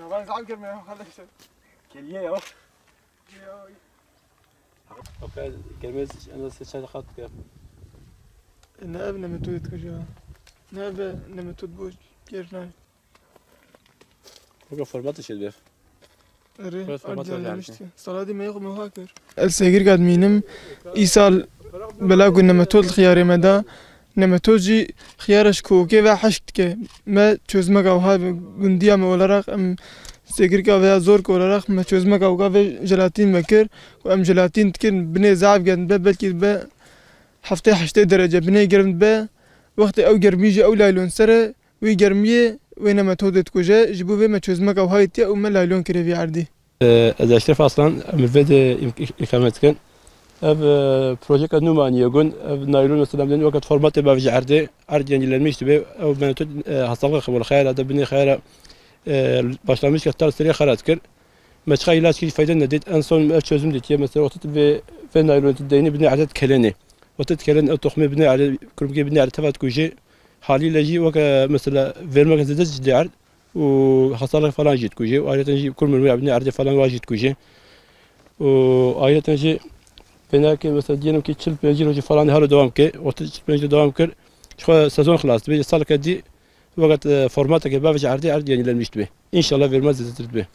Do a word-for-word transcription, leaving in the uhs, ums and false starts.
Hava zaf germ ya kardeşler. Geliyor ya. Ya. Fakat gelmez, en az seçer kat ya. Ne ev nemetod dikuje ya. Ne ev nemetod bu gerine. Fakat format şey be. Erê, Biraz format ardiyan verdi. Demişti. Saladî me xwe meha kir. El Sêgirka dimînim. Îsal bela ku nemetod li xiyarê me da. Nemetod jî xiyara ji kokê ve heşk dike. Me çözmeka wiha bi gundiya me olarak em Sêgirka veya Zorka olarak me çözmeka wiha ve jelatîn me kir. Û em jelatîn dikin binê zaf germ be, belkî be heftê heştê derece binê germ be. Wextê ew germî jî ew laylon ser e, wî germiyê wê nemetodê dikuje. Ji bo vê me çözmeka wiha ditiye û me laylon kire vî erdî. Ee, ez Eşref Aslan, em li vê de îm-, î-, îkamet dikin. Ev, e, projeka nû me anî ye gon, ev naylon mesela em dên weke formatê bavêje erdê, erd yenilenmiş dibe, ew me tu, e, hastalık xebol xeyra de binê xeyra, e, başlamış ke tar serê xera dikir. Me çiqa îlaç kir fayda nedît, en son ev çözüm dîtiye, mesela wextê vê, vê naylonê tu deynî binê erdê dikelenê. Wextê dikelen ew toxumê binê erdê, kurmikê binê erdê teva dikujê. Haliyle jî weke mesela vermeke zêde cidî erd, û hastalık falan jî dikuje. Û ayrıca jî kurmir wê binê erdê falan wa jî dikuje. Û ayrıca jî pênake mesela diyelim ki çil pêncî rojî falan halo devam ke, otuz çil pêncî devam kir. Ji xwe sezon xilas dibe. Saleke dî weket, e, formateke bavêje erdê erd yenilenmiş dibe. İnşallah vermez zêdetir dibe.